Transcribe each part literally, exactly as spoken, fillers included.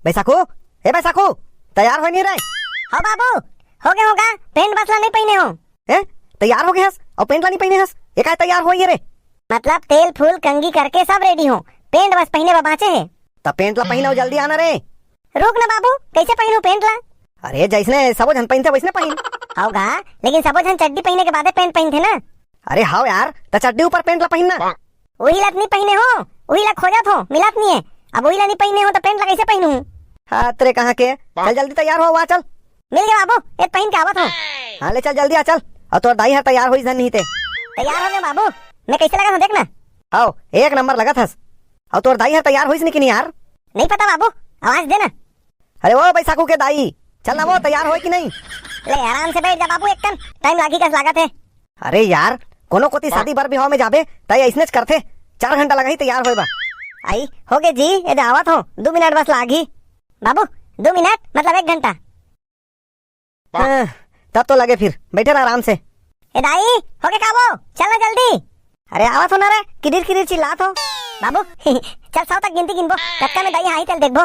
बैसाखू, ए बैसाखू, तैयार होय नहीं रे? हो बाबू, हो गे हो गा, pant बस ला नहीं पहिने हो। ए, तैयार हो गे हस, अउ pant ला नहीं पहिने हस, ए काय तैयार होय ये रे? मतलब तेल फूल कंघी करके सब ready हो, pant बस पहिने बर बाँचे हे। त pant ला पहिन अउ जल्दी आना रे। रुक ना बाबू, कैसे पहिनू pant ला? अरे जैसने सबो झन पहिनथे वैसने पहिन। हव गा, लेकिन सबो झन चड्डी पहिने के बादे pant पहिनथे ना। अरे हव यार, त चड्डी ऊपर pant ला पहिन ना। उही ला त नी पहिने हो, उही ला खोजत हो, मिलत नी हे। अब उही ला नी पहिने हो त pant ला कैसे पहिनू? हाँ, तेरे कहाँ के? चल जल्दी तैयार हो, आ चल। मिल गे बाबू, ए पहिन के आवत हो। हाँ ले चल जल्दी आ चल। अउ तोर दाई हर तैयार होइस धन नहीं ते। तैयार हो गे बाबू, मैं कैसे लगत हो देख ना। हव, एक नंबर लगत हस। अउ तोर दाई हर तैयार होइस नहीं कि नहीं यार? नहीं पता बाबू, आवाज दे ना। अरे ओ बैसाखू के दाई, चल ना वो, तैयार होय कि नहीं? ले आराम से बैठ जा बाबू, एक कन time लागी कस लागत हे। अरे यार, कोनो कोती शादी बर बिहाव में जाबे, तई अइसनेच करथे, चार घंटा लगही तैयार होय बा। आई, हो गे जी, ए दे आवत हो, दू मिनट बस लागही। बाबू, दू मिनट मतलब एक घंटा। हाँ, तब तो लगे फिर, बैठे रह आराम से। ए दाई, हो गे का वो? चल ना जल्दी। अरे आवत हो ना रे, किरिर किरिर चिल्लात हो। बाबू, चल सौ तक गिनती गिनबो, कतका में दाई हाई तेल देखबो।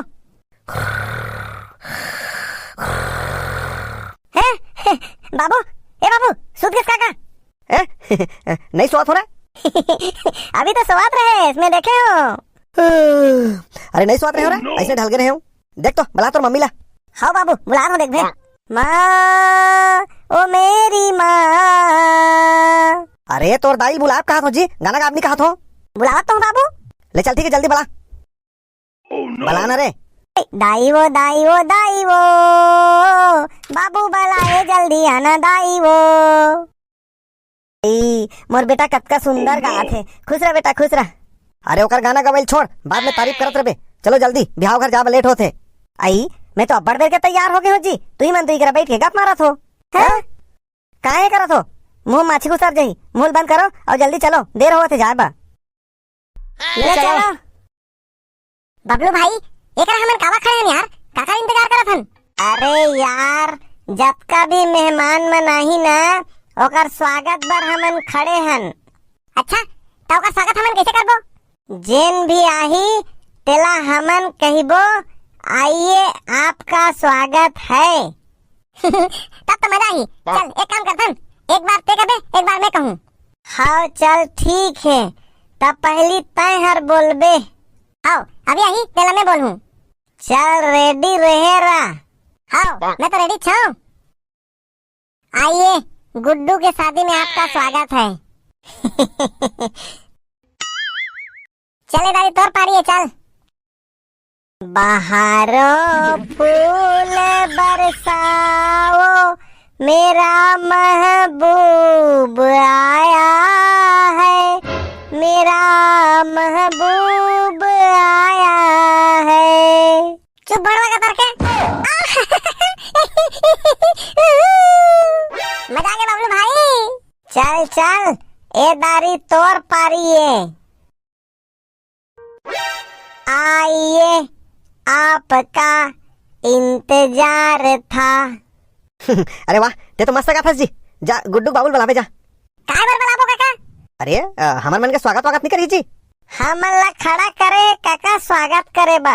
हैं? बाबू, ए बाबू, सूत गेस का का? हैं? नहीं सोवत हो रे? अभी तो सोवत रहे, मैं देखे हो। अरे नहीं सोवत रहे हो रे, ऐसे ढल गे रहे हो। देख तो, बुला तोर मम्मी ला। हव बाबू, बुला तो देख बे। माँ, ओ मेरी माँ। अरे तोर दाई बुलाब कहा थो जी, गाना गाब नहीं कहा थो। बुलावत तो हूँ बाबू। ले चल ठीक है, जल्दी बुला। बला ना रे। दाई वो, दाई वो, दाई वो, बाबू बलाए, जल्दी आना दाई वो। ई, मोर बेटा कतका सुंदर गात हे। खुश रह बेटा, खुश रह। अरे ओकर गाना गवई ल छोड़, बाद में तारीफ करत रहे। चलो जल्दी, बिहाव घर जाबे लेट होथे। आई, मैं तो अब्बड़ देर के तैयार हो गे हो जी, तुही मन तो इकरा बैठ के गप मारत हो। हैं? काहे करत हो? मुंह माछी घुसर जही, मुंह ल बंद करो अउ जल्दी चलो, देर होवत हे जाए बा। ले चलो। बबलू भाई, एकरा हमन काबर खड़े हन यार? काकर इंतजार करत हन? अरे यार, जतका भी मेहमान मन आही ना, ओकर स्वागत बर हमन खड़े हन। अच्छा, त ओकर स्वागत हमन कैसे करबो? जेन भी आही, तेला हमन कहिबो, "आइए, आपका स्वागत है।" तब तो मजा आही। चल, एक काम करथन, एक बार ते कबे, एक बार मैं कहूँ। हाँ, चल ठीक है, तब पहली तय हर बोलबे। हाँ, अभी आही, तेला मैं बोलूँ। चल, ready रहे रा। हाँ, मैं तो ready छो। आइए, गुड्डू के शादी में आपका स्वागत है। चले दादी, तोर पारी है, चल। बहारों फूल बरसाओ, मेरा महबूब आया है, मेरा महबूब आया है। चुप भड़वा का तरके। मजा आ गया बबलू भाई। चल चल, ए दारी तोर पारी है। आइए, आपका इंतजार था। अरे वाह, ते तो मस्त गाथस जी। जा, गुड्डू बाबुल बुलावे जा। काय बर बुलाबो काका? अरे, अ, हमर मन के स्वागत वागत नहीं करी जी। हमन ला खड़ा करे काका, स्वागत करे बा।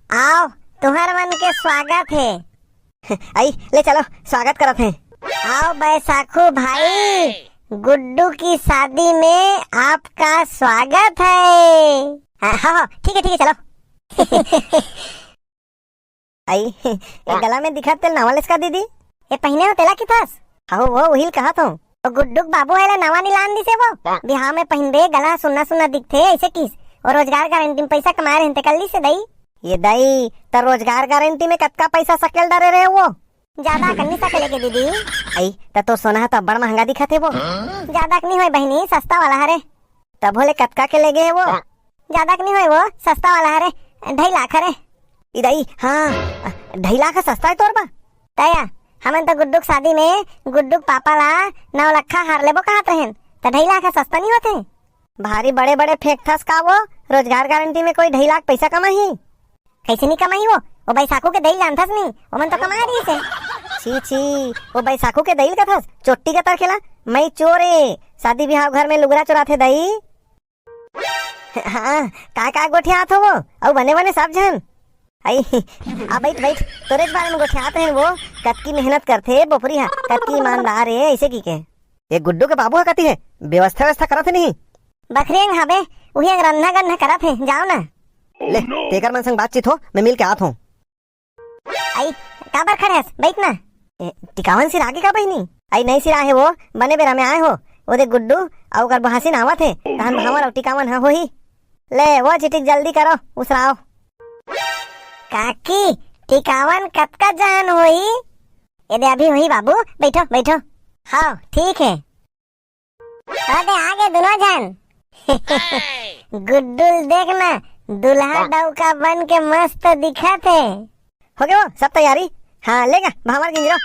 आओ, तुहर मन के स्वागत है। आई, ले चलो, स्वागत करत हैं। आओ बैसाखू भाई, गुड्डू की शादी में आपका स्वागत है। हाँ, हाँ, हाँ, ठीक है, ठीक है, चलो। आई, ये गला में दिखत तेल नवा लेस का दीदी? ये पहिने हो तेला किथस? हहो वो, उहिल कहत हो। तो गुड्डू के बाबू है ले नवा नी लान दिसे वो। बिहाव में पहिनबे, गला सुन्ना सुन्ना दिखथे, ऐसे किस? और रोजगार गारंटी में पैसा कमाए रहन ते कर लीसे दई। ये दई, त रोजगार गारंटी में कतका पैसा सकेल डरे रहे वो? ज्यादा कन्नी सकेले के दीदी। आई, त तोर सोना ह त अब्बड़ महंगा दिखत हे वो। ज्यादा के नी होय बहिनी, सस्ता वाला हरे। तभो ले कतका के लेगे हे वो? ज्यादा के नी होय वो, सस्ता वाला हरे, ढाई लाख हरे। ई दई, हाँ, ढाई लाख ह सस्ता है तोर बा? तया, हमन तो गुड्डू के शादी में गुड्डू के पापा ला नौ लखा हार लेबो कहत रहेन, त ढाई लाख ह सस्ता नी होथे? भारी बड़े बड़े फेंकथस का वो, रोजगार गारंटी में कोई ढाई लाख पैसा कमाही? कैसे नहीं कमाई वो? वो बैसाखू के दई जानथस नहीं, वो मन तो कमा रही से। छी छी, वो बैसाखू के दई कथस, चोट्टी के तरखेला, मैं चोरे, शादी बिहाव घर में लुगरा चोराथे दई। हाँ, का का गोठियात हो वो? अउ बने बने सब झन। आई, आ बइठ, बइठ। तोरेच बारे में गोठियात रहेन वो, कतकी मेहनत करथे बोपरी हा, कतकी ईमानदार हे, अइसे कहिके। ए गुड्डू के बाबू हा कति हे? व्यवस्था, व्यवस्था करत हे नहीं? बखरी अंग हाबे, उही अंग रंधा गंधा करत हे, जाव ना। ले, तेकर मन संग बातचीत हो, मैं मिल के आत हूँ। आई, काबर खड़े हस? बइठ ना। ए, टिकावन सिरागे का बहिनी? आई, नइ सिराहे वो, बने बेरा में आए हो। ओ दे गुड्डू अउ ओकर बहासिन आवत हे, तहन भांवर अउ टिकावन ह होही। ले, वो चिटिक जल्दी करो, उसराव। काकी, टिकावन कतका जहन होही? ए दे, अभी होही बाबू, बइठो, बइठो। हव, ठीक हे। ओ दे आगे दुनो झन। गुड्डू ल देख ना, दूल्हा डौका बन के मस्त दिखत हे। होगे वो सब तैयारी? हाँ, ले गा भांवर गिंजरो।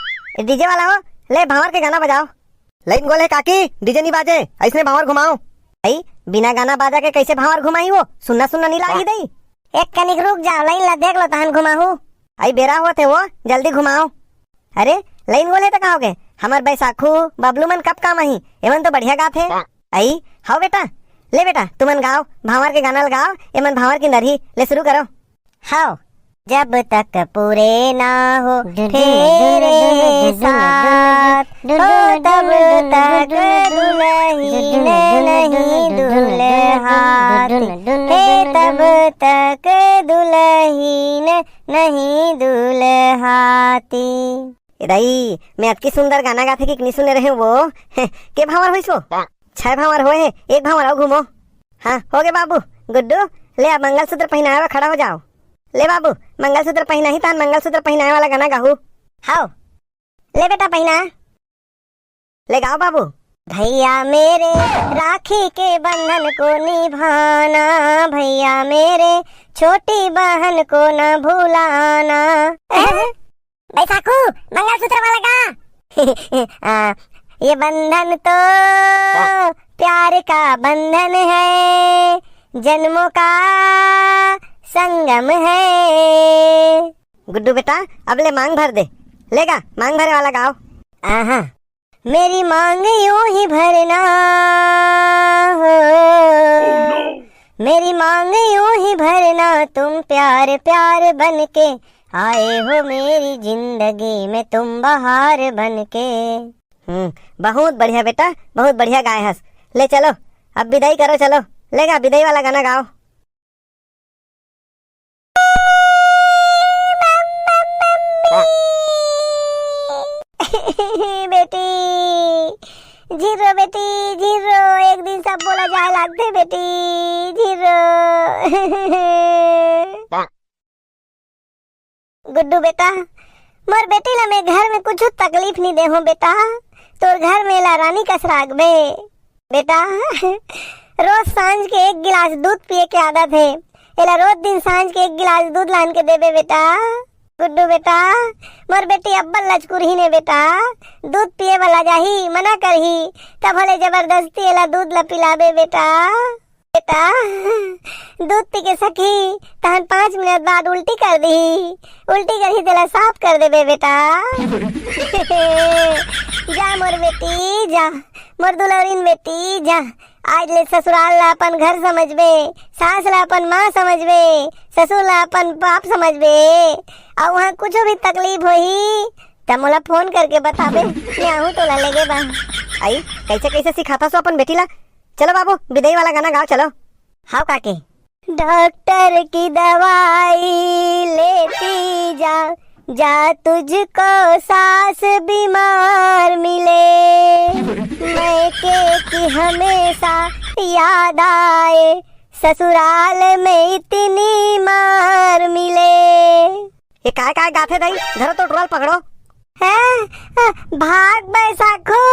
DJ वाला हो, ले भांवर के गाना बजाव। लाइन गोल हे काकी, DJ नी बाजे, अइसने भांवर घुमाव। अई, बिना गाना बाजा के कइसे भांवर घुमाही वो? सुन्ना सुन्ना नी लागही दई। एक कनिक रुक जाव, लाइन ला देख लो, तहन घुमाहू। अई, बेरा होत हे वो, जल्दी घुमाव। अरे, लाइन गोल हे त का होगे? हमर बैसाखू, बबलू मन कब काम आही? एमन तो बढ़िया गाथे। अई, हव बेटा, ले बेटा, तुमन गाव, भांवर के गाना ल गाव, एमन भांवर किंदरही, ले शुरू करो। हव। जब तक पूरे ना हो फेरे सात, हो तब तक दुल्हीन नहीं दुल्हाती। हे तब तक दुल्हीन नहीं दुल्हाती। ए दाई, मैं अतकी सुंदर गाना गाथे कि नी सुने रहेंव वो। के भांवर होइस वो? छै भांवर होए हे, एक भांवर अउ घूमो। हाँ, होगे बाबू। गुड्डू, ले अब मंगलसूत्र पहिनाए बर खड़ा हो जाव। ले बाबू, मंगलसूत्र पहिनाही तहन मंगलसूत्र पहिनाए वाला गाना गाहू। हव, ले बेटा पहिना। ले गाव बाबू। भैया मेरे, राखी के बंधन को निभाना, भैया मेरे, छोटी बहन को न भुलाना। बैसाखू, मंगलसूत्र वाला गा। आ, ये बंधन तो प्यार का बंधन है, जन्मों का संगम है। गुड्डू बेटा, अब ले मांग भर दे। ले गा, मांग भरे वाला गाव। आहा। मेरी मांग यूं ही भरना हो, मेरी मांग यूं ही भरना, तुम प्यार प्यार बन के आए हो मेरी जिंदगी में, तुम बहार बन के। हम्म, बहुत बढ़िया बेटा, बहुत बढ़िया गाए हस। ले चलो, अब बिदाई करो, चलो। ले गा, बिदाई वाला गाना गाव। बेटी, झिरो बेटी, झिरो, एक दिन सब बोला जाए लागथे बेटी, झिरो। गुड्डू बेटा, मोर बेटी ला मैं घर में कुछु तकलीफ नी देहूं बेटा, तोर घर में एला रानी कस राखबे। बेटा, रोज सांझ के एक गिलास दूध पिए के आदत हे। एला रोज दिन सांझ के एक गिलास दूध लान के देबे बेटा। गुड्डू बेटा, मोर बेटी अब्बल लचकुरही ने बेटा, दूध पिए वाला जाही, मना करही, तब भले जबरदस्ती एला दूध ला पिलाबे बेटा। बेटा, दूध पी के सकी, तहन पाँच मिनट बाद उल्टी कर दिही। उल्टी करही तेला साफ कर देबे बेटा। जा मोर बेटी, जा, मोर दुलौरिन बेटी, जा। आज ले ससुराल ला अपन घर समझबे, सास ला अपन माँ समझबे, ससुर ला अपन बाप समझबे। अउ वहाँ कुछो भी तकलीफ होही, त मोला फोन करके बताबे, मैं आहूँ तोला लेगे बा। आई, कइसे कइसे सिखाथस ओ अपन बेटी ला? चलो बाबू, बिदाई वाला गाना गाव, चलो। हाव काकी। डॉक्टर की दवाई लेती जा, जा तुझको सास बीमार मिले। मैके की हमेशा याद आए, ससुराल में इतनी मार मिले। ये काय काय गाथे दाई? धरो तो टोरल पकड़ो। हैं? भाग बैसाखू।